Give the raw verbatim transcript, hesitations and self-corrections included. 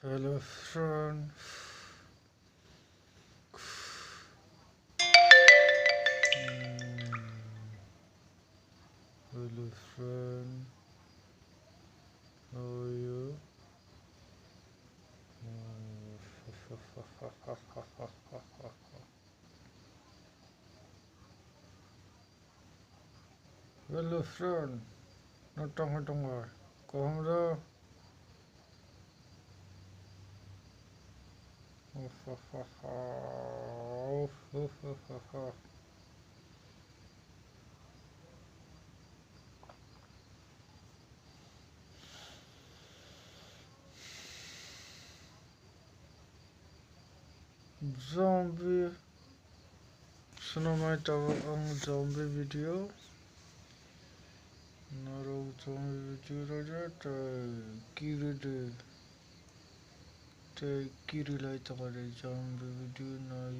Hello friend. Hmm. Hello friend. How are you? Hello friend, no tongkha tongkha, kaham da? Zombie. Swnamwi tabuk ang zombie video. Norok zombie video rwdi tei kiri di. Tei kiri lai tongo de zombie video no.